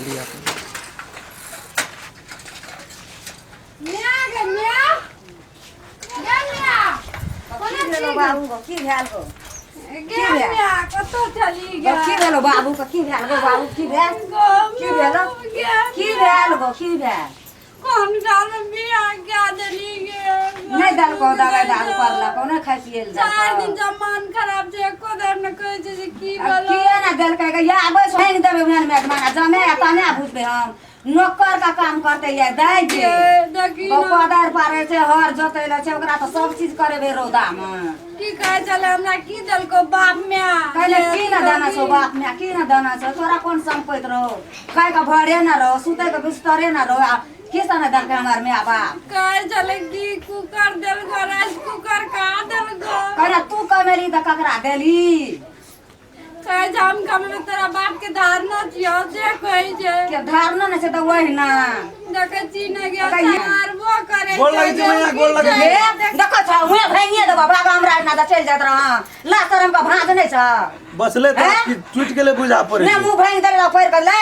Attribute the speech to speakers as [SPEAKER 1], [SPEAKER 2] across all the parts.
[SPEAKER 1] लिअ।
[SPEAKER 2] म्या गे म्या गे म्या
[SPEAKER 3] की भेलो बाबू गो की भेल गो
[SPEAKER 2] गे म्या कतौ चली
[SPEAKER 3] गो
[SPEAKER 2] गे
[SPEAKER 3] की भेलो बाबू के की भेल गो बाबू की भेल
[SPEAKER 2] गो
[SPEAKER 3] की भेलो
[SPEAKER 2] गे
[SPEAKER 3] की भेल गो की भेल
[SPEAKER 2] कोन साल में बियाह क्या देली गे
[SPEAKER 3] नहि देलको दवाइ दारू करलको नहि खाइ पियै लए
[SPEAKER 2] चार दिन
[SPEAKER 3] देलको
[SPEAKER 2] जब मन खराब छै एको देर ने कहै छै जे की
[SPEAKER 3] आ
[SPEAKER 2] भेलो
[SPEAKER 3] किए ने देलकै गे या आबै भाङि देबै ओहन मे माना जमे आ तने बुझबै हम नौकर का काम करते या दै जे
[SPEAKER 2] देखी
[SPEAKER 3] ओ
[SPEAKER 2] ना
[SPEAKER 3] कोदारि पारै छै हर जोतै लए छै ओकरा तऽ सब चीज करेबै रौदामे
[SPEAKER 2] की कहै छलै हमरा की देलको बाप माय
[SPEAKER 3] कहले की न दाना छौ बाप माय की न दाना छौ तोरा कोन सम्पैत रहो खाय के भरे न रहो सुतै के बिस्तरे न रहो आ की सन देलकै हमर माय बाप
[SPEAKER 2] कहै छलै की कुकर देलको राइस कुकर कहाँ देलको
[SPEAKER 3] कहले तू कमेली तऽ ककरा देली
[SPEAKER 2] कहै छै हम कमेबै तोरा बाप के धारणा छियौ से कहै छै
[SPEAKER 3] के धारणा नहि छै तऽ वही ना
[SPEAKER 2] देखै छी ने गे
[SPEAKER 3] कहिया?
[SPEAKER 2] मारबो करै
[SPEAKER 1] गोर लागै छी मैया, गोर लागै छी।
[SPEAKER 3] हे देखो छ हुए भांगिए देबो भाग हमरा ना तऽ चलि जाइत रह ला शरम के भाँज नहि छ
[SPEAKER 1] बसले तऽ
[SPEAKER 3] हैं?
[SPEAKER 1] कि टूटि गेलै बुझा पड़ै
[SPEAKER 3] ने
[SPEAKER 1] छै।
[SPEAKER 3] मुँह भांगि देले पढ़ि कऽ ले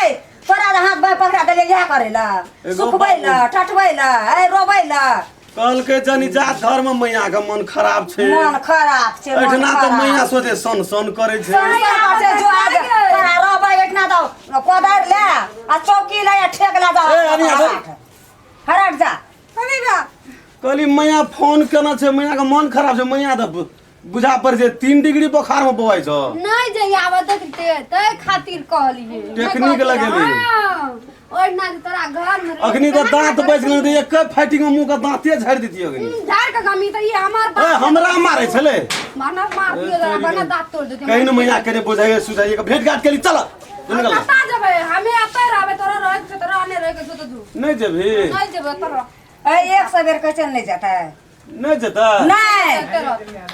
[SPEAKER 3] तोरा जे हाथ बाँहि पकड़ा देले इएह करै लए
[SPEAKER 1] एगो
[SPEAKER 3] सुखबै लए ठठबै लए ए रोबै लए
[SPEAKER 1] कहलकै जनिजात घर में मैया के मन खराब छै
[SPEAKER 3] मन खराब छै मन
[SPEAKER 1] एहिठिना तऽ
[SPEAKER 3] खराब।
[SPEAKER 1] मैया सोचे सन सन करै छै
[SPEAKER 3] सन सन करै छै, जो आज तोरा रहबै एहिठिना तऽ कोदारि ले आ चौकी ले आ ठेक ले जा
[SPEAKER 1] ए, अभी आबै।
[SPEAKER 3] हरट जा
[SPEAKER 2] अरे बा
[SPEAKER 1] कहली मैया फोन केना छै मैया के मन खराब छै मैया तऽ बुझा पड़ै छै 3 डिग्री बोखार में बौआइ छौ।
[SPEAKER 2] नहीं जे आबत देखते तै खातिर कहलिए।
[SPEAKER 1] टेक्निक लगेली।
[SPEAKER 2] हां, ओहि ना जे तोरा घर में
[SPEAKER 1] अखनी तऽ दांत बचि गेलै तऽ एक फाइटिंग में मुंह के दांते झाड़ि दितियै अखनी।
[SPEAKER 2] झाड़ के गमी तऽ ई हमर
[SPEAKER 1] ए
[SPEAKER 2] बाप
[SPEAKER 1] हमरा मारै छलै।
[SPEAKER 2] माना मार दियो जरा बना दांत तोड़ देते।
[SPEAKER 1] कहीं न मैया के बुझाइए सुझाइए के भेंट घाट केली चल निकल।
[SPEAKER 2] कतऽ जेबै हमे? एतै रहबै। तोरा रहै के छौ तऽ रहने, रहै के छौ तऽ जो।
[SPEAKER 1] नहि जेबही?
[SPEAKER 2] नहीं जेबै तोरा।
[SPEAKER 3] ए एक सौ बेर कहै छै नहि जेतै।
[SPEAKER 1] नहि जेतै?
[SPEAKER 3] नहि।
[SPEAKER 2] एतै रहतै।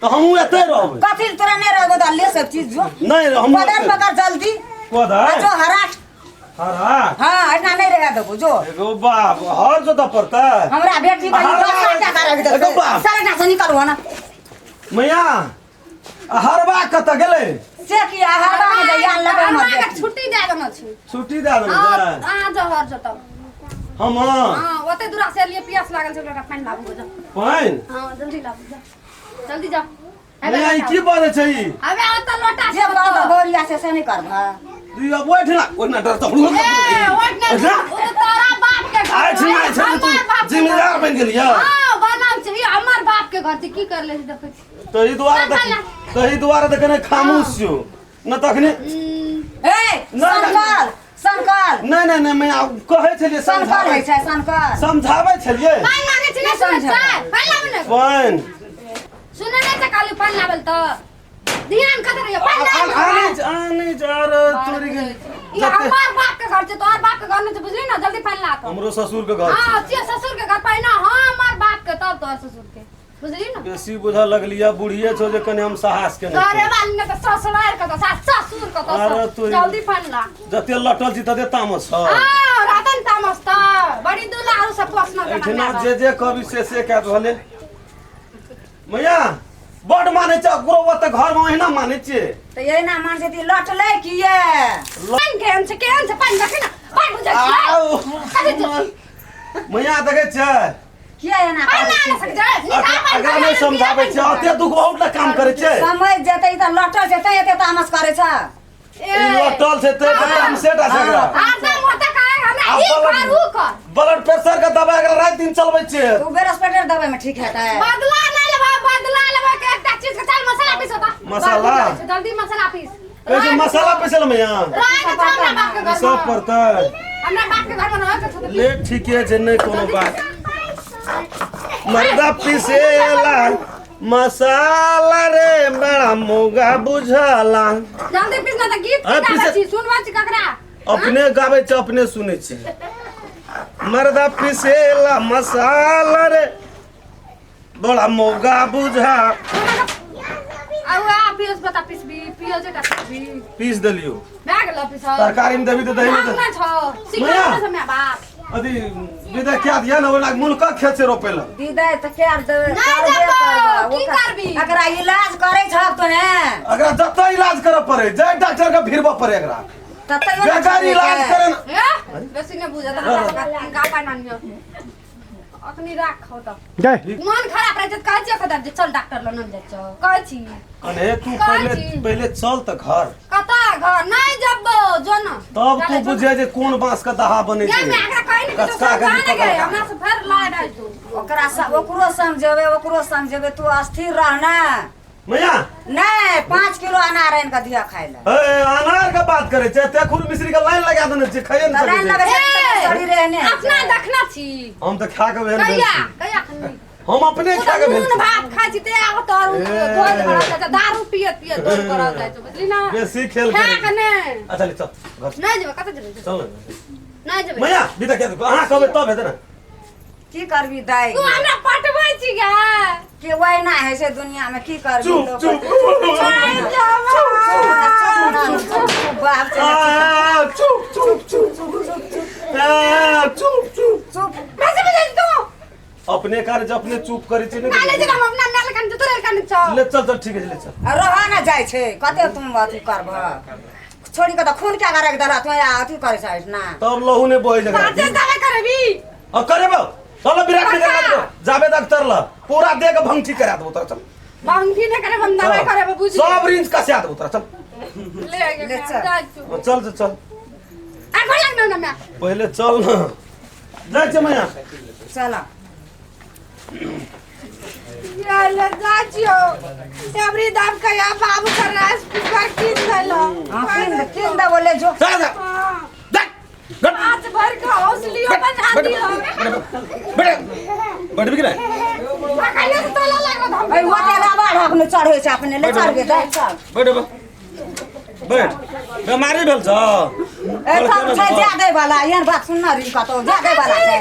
[SPEAKER 1] तऽ हमहूँ एतै रहबै।
[SPEAKER 3] कथी लए तोरा नहि रहबो तऽ ले सब चीज जो।
[SPEAKER 1] नहि, हमहूँ
[SPEAKER 3] पकड़
[SPEAKER 1] एतै।
[SPEAKER 3] पकड़ जल्दी
[SPEAKER 1] कोदारि?
[SPEAKER 3] आ जो हराट।
[SPEAKER 1] हरा।
[SPEAKER 3] हाँ, एना नहीं रह देबो जो।
[SPEAKER 1] एगो बाप हर जोतऽ पड़तै।
[SPEAKER 3] हमरा बेटी के
[SPEAKER 1] हरा-
[SPEAKER 3] 10 लाख टाका रख
[SPEAKER 1] एगो
[SPEAKER 3] देतै।
[SPEAKER 1] बाप।
[SPEAKER 3] सारा से निकलू ना।
[SPEAKER 1] मैया, आ हरबा कतऽ गेलै?
[SPEAKER 3] से किया हरबा में जइया लगे हमर
[SPEAKER 2] हरबा के
[SPEAKER 3] बेटी।
[SPEAKER 2] छुट्टी दए देने छी।
[SPEAKER 1] छुट्टी दए देबै?
[SPEAKER 2] हाँ।
[SPEAKER 1] छै।
[SPEAKER 2] अहाँ जाउ हर जोतब।
[SPEAKER 1] हम?
[SPEAKER 2] हाँ, ओते दूरा से एलियै, पियास लागल छै, ओकरा पानि लाबू गो, जाउ।
[SPEAKER 1] पानि?
[SPEAKER 2] हाँ, जल्दी लाबू, जाउ, जल्दी जाउ।
[SPEAKER 1] मैया, ई की बाजै छै ई?
[SPEAKER 2] अबे ओतऽ लोटा
[SPEAKER 3] जे
[SPEAKER 2] छै
[SPEAKER 3] बात
[SPEAKER 2] ओतऽ।
[SPEAKER 3] गौरिया से से नहीं करबा।
[SPEAKER 1] ई अब ओहिठिना ओहिठिना डर तऽ
[SPEAKER 2] ए, ओहिठिना
[SPEAKER 1] ओहिठिना?
[SPEAKER 2] ओ तऽ तोरा बाप के घर
[SPEAKER 1] आइ
[SPEAKER 2] छै,
[SPEAKER 1] छै
[SPEAKER 2] हमर
[SPEAKER 1] तू
[SPEAKER 2] बाप के
[SPEAKER 1] जिम्मेदार
[SPEAKER 2] घर।
[SPEAKER 1] बनि गेलियै।
[SPEAKER 2] हाँ, बनल छै, ई हमर बाप के घर छै, की करले छै देखै छी।
[SPEAKER 1] तही दुआरे
[SPEAKER 2] चल,
[SPEAKER 1] तऽ तही दुआरे तऽ कने खामोश छियौ न तखने।
[SPEAKER 3] ए
[SPEAKER 1] नहीं।
[SPEAKER 3] सनकल सनकल।
[SPEAKER 1] नहि नहि नहि मैया, कहै छलियै।
[SPEAKER 3] सनकल होइ छै सनकल।
[SPEAKER 1] समझाबै छलियै।
[SPEAKER 2] पानि मांगे छी, नहि सुनै छै? पानि लाबू ने।
[SPEAKER 1] पानि।
[SPEAKER 2] सुनै नहि छै? खाली पानि लाबल तऽ ध्यान कतऽ रहियो? पानि लाबू।
[SPEAKER 1] आनै आनै अरे तोरी के
[SPEAKER 2] ई हमर बाप के घर छै, तोहर बाप के घर नहि छै, बुझली ने? जल्दी पानि ला तऽ।
[SPEAKER 1] हमरो ससुर के घर छै।
[SPEAKER 2] हाँ, छियै ससुर के घर पहिने, हाँ, हमर बाप के तब तोहर ससुर के, बुझली ने?
[SPEAKER 1] बेसी बुझऽ लगलियै, बुढ़िए छौ जे कने हम साहस केने
[SPEAKER 2] करे
[SPEAKER 1] छियौ।
[SPEAKER 2] वाली ने तऽ ससुरार के तऽ सास ससुर के तऽ
[SPEAKER 1] अरे तोरी।
[SPEAKER 2] जल्दी पानि ला।
[SPEAKER 1] जते लटल छी तते तामस छौ।
[SPEAKER 2] हाँ, रहतन तामस तऽ बड़ी दुलारू से पोसना।
[SPEAKER 1] एहिठिना जे जे कहबी से से कए रहले। मैया बड मानै छै ओकरो, ओतऽ घरमे ओहिना मानै छियै।
[SPEAKER 3] तऽ एहिना मान छै तऽ लटलै किए?
[SPEAKER 2] पानि केहन छै, केहन छै पानि? देखी ने, पानि बुझै छियै?
[SPEAKER 1] आउ,
[SPEAKER 2] कथी छै?
[SPEAKER 1] मैया, देखै छियै?
[SPEAKER 3] किया एना
[SPEAKER 2] पानि
[SPEAKER 3] करै
[SPEAKER 2] नहि आनै
[SPEAKER 3] छी?
[SPEAKER 2] सकै छै निकाल पानि।
[SPEAKER 1] एकरा नहि समझाबै छियै, ओते दुख बहुत ने काम करै छै।
[SPEAKER 3] समझ जेतै। ई तऽ लटल छै तैं एते तामस करै छै।
[SPEAKER 1] ई लटल छै तै तऽ तामसे टा छै एकरा।
[SPEAKER 2] हरदम ओतऽ काहे हमरा
[SPEAKER 1] आ
[SPEAKER 2] ई
[SPEAKER 1] बलड-
[SPEAKER 2] कर ऊ कर।
[SPEAKER 1] ब्लड प्रेशर के दवाई एकरा राति दिन चलबै छियै।
[SPEAKER 3] तू बेरसपेटर दवाई में ठीक हेतै।
[SPEAKER 2] बदला नहि लेबै, बदला लेबै के एकटा चीज के। चल, मसाला पीस ओतऽ।
[SPEAKER 1] मसाला?
[SPEAKER 2] जल्दी मसाला पीस।
[SPEAKER 1] कहै छै मसाला पीसल मैया।
[SPEAKER 2] राय के छौ हमरा बाप के घर
[SPEAKER 1] सब
[SPEAKER 2] में।
[SPEAKER 1] पड़तै।
[SPEAKER 2] हमरा बाप के घर में रहै के छौ तऽ
[SPEAKER 1] ले, ठीके छै, नहि कोनो बात। मर्दा पिसेला मसाला रे बड़ा मोगा बुझाला।
[SPEAKER 2] जल्दी पीस ना तऽ गीत
[SPEAKER 1] अरे
[SPEAKER 2] की गाबै
[SPEAKER 1] पीसे-
[SPEAKER 2] छी, सुनबै छी ककरा?
[SPEAKER 1] अपने गाबै छै, अपने सुनै छै। मर्दा पिसेला मसाला रे बड़ा मौगा बुझा।
[SPEAKER 2] आ उएह पियोज बता, पिसबी पियोजे टा पिसबी?
[SPEAKER 1] पीस देलियो।
[SPEAKER 2] भए गेल पिसल?
[SPEAKER 1] तरकारी में देबी तऽ दही में
[SPEAKER 2] भाग नहि छौ सिखल
[SPEAKER 1] मैया।
[SPEAKER 2] नहि छौ माय बाप।
[SPEAKER 1] अथी विदा क्या दिया ने, ओना मुल्कक खेत से रोपे ला।
[SPEAKER 3] दीदी तऽ क्या देबै?
[SPEAKER 2] नहि
[SPEAKER 3] करबे
[SPEAKER 2] जेतौ,
[SPEAKER 3] करबऽ।
[SPEAKER 2] की करबी?
[SPEAKER 3] एकरा इलाज करै छह तोहे?
[SPEAKER 1] एकरा जतऽ इलाज करऽ पड़े, जाय डॉक्टर के भिड़बऽ पड़े एकरा।
[SPEAKER 3] तऽ तऽ तैयो ने
[SPEAKER 1] बेकार इलाज
[SPEAKER 3] छोड़ै छै।
[SPEAKER 1] करे न
[SPEAKER 2] ए, बेसी नहि बुझत हमरा गापा नानियो अखनी राखो तऽ
[SPEAKER 4] गए
[SPEAKER 2] मन खराब रहै छै तऽ कहै छियै कतऽ जे चल डॉक्टर लग नहि जाइ छौ कहै छी
[SPEAKER 1] अने तू
[SPEAKER 2] कहै
[SPEAKER 1] पहिले
[SPEAKER 2] छी।
[SPEAKER 1] पहिले चल तऽ घर
[SPEAKER 2] कतऽ घर नहि जब्बो जो न
[SPEAKER 1] तब तू बुझे जे कोन बांस के दहा बनै
[SPEAKER 2] गे
[SPEAKER 1] छै
[SPEAKER 2] मैं एकरा कहै नहि
[SPEAKER 1] कचका के
[SPEAKER 2] कि
[SPEAKER 1] पकड़
[SPEAKER 2] गए हमरा से फेर लाय डाल तू
[SPEAKER 3] ओकरा ओकरो समझेबै ओकरो समझेबै तू अस्थिर रह ना
[SPEAKER 1] मैया
[SPEAKER 3] नहीं 5 किलो अनार आनि कऽ दिअ खाय लए।
[SPEAKER 1] ए अनार के बात करे छै तेखुर मिश्री के लाइन लगा देने छै खाइए
[SPEAKER 3] तऽ
[SPEAKER 1] ने
[SPEAKER 3] लाइन
[SPEAKER 1] सकै
[SPEAKER 3] लगै
[SPEAKER 1] छै
[SPEAKER 3] छै तऽ शरीर एहने होइ
[SPEAKER 2] अपना
[SPEAKER 3] छै।
[SPEAKER 2] देखना छी।
[SPEAKER 1] हम तऽ खा के भेल भेल
[SPEAKER 2] कहिया
[SPEAKER 1] छी।
[SPEAKER 2] कहिया खनी?
[SPEAKER 1] हम अपने
[SPEAKER 2] तू
[SPEAKER 1] खा
[SPEAKER 2] तऽ
[SPEAKER 1] के भेल
[SPEAKER 2] नून
[SPEAKER 1] छी।
[SPEAKER 2] भात खाइ छी ते आब तोर धोइ भरल जाइ छै, दारू पियत पियत धोइ करल जाइ छै, बुझली ना?
[SPEAKER 1] बेसी खेल
[SPEAKER 2] खा
[SPEAKER 1] करे
[SPEAKER 2] के ने
[SPEAKER 1] अच्छा ले चल घर।
[SPEAKER 2] नहि जेबै, कतऽ जेबै?
[SPEAKER 1] चल ने।
[SPEAKER 2] नहि जेबै।
[SPEAKER 1] मैया विदा के अहाँ कहबै तब हेतै ने।
[SPEAKER 3] की करबी दाइ?
[SPEAKER 2] तू हमरा पटबै छी गे?
[SPEAKER 3] के वहिना होइ छै दुनिया में, की करबी
[SPEAKER 1] चुप
[SPEAKER 3] लोक?
[SPEAKER 1] चुप।
[SPEAKER 2] नहि जेबै।
[SPEAKER 3] चुप चुप चुप बाप छै।
[SPEAKER 1] आ, चुप चुप चुप चुप आ, चुप चुप।
[SPEAKER 3] चुप।
[SPEAKER 2] बेसी बुझै छी तू।
[SPEAKER 1] अपने कार्य अपने चुप करै छी।
[SPEAKER 2] ना ले
[SPEAKER 1] ने
[SPEAKER 2] जेबै हम अपना माय लग, तोरे लग छौ।
[SPEAKER 1] ले चल चल, ठीक है, ले चल।
[SPEAKER 3] आ रह न जाइ छै, कते तुम अथी करबह? छोड़ी के तऽ खून क्या राखि देलह तू अथी करै छै ना।
[SPEAKER 1] तब लहू ने बहे जगह।
[SPEAKER 2] पाँचे दावे करबी।
[SPEAKER 1] अब करेबो, चलो विराट नगर करा देबो, जाबे डॉक्टर ल पूरा दे के भंगठी करा देबो तोरा, चल।
[SPEAKER 2] बांकी ने करे, हम दवाई करे, बुझ।
[SPEAKER 1] सब रिंच कसा देबो तोरा, चल।
[SPEAKER 2] ले गे।
[SPEAKER 3] ले चल।
[SPEAKER 2] जाइ छु।
[SPEAKER 1] चल चल चल।
[SPEAKER 2] आ गोर लाग ना मैं।
[SPEAKER 1] पहिले चल न, जाइ छै मैया।
[SPEAKER 3] चल।
[SPEAKER 2] ये ले जाइ छियो, एवरी दाम कया बाबू का राइस कुकर कीन देलो।
[SPEAKER 3] हाँ, कीन कीन देबो, ले जो।
[SPEAKER 1] जा जा।
[SPEAKER 2] हाँ।
[SPEAKER 1] जा गट।
[SPEAKER 2] आज भर का हौसलियो बना दियो।
[SPEAKER 1] बैठ बैठ भी कि नहीं?
[SPEAKER 2] अकेले से तोला लागल हम।
[SPEAKER 3] ऐ होते राबाड़ अपने चढ़ै छै, अपने ले चढ़ गे दाइ, चल।
[SPEAKER 1] बैठ बैठ, बेमारी भेल छ।
[SPEAKER 3] ए तब छै जा दै वाला, एहन बात सुनना रही कतौ जा दै वाला छै।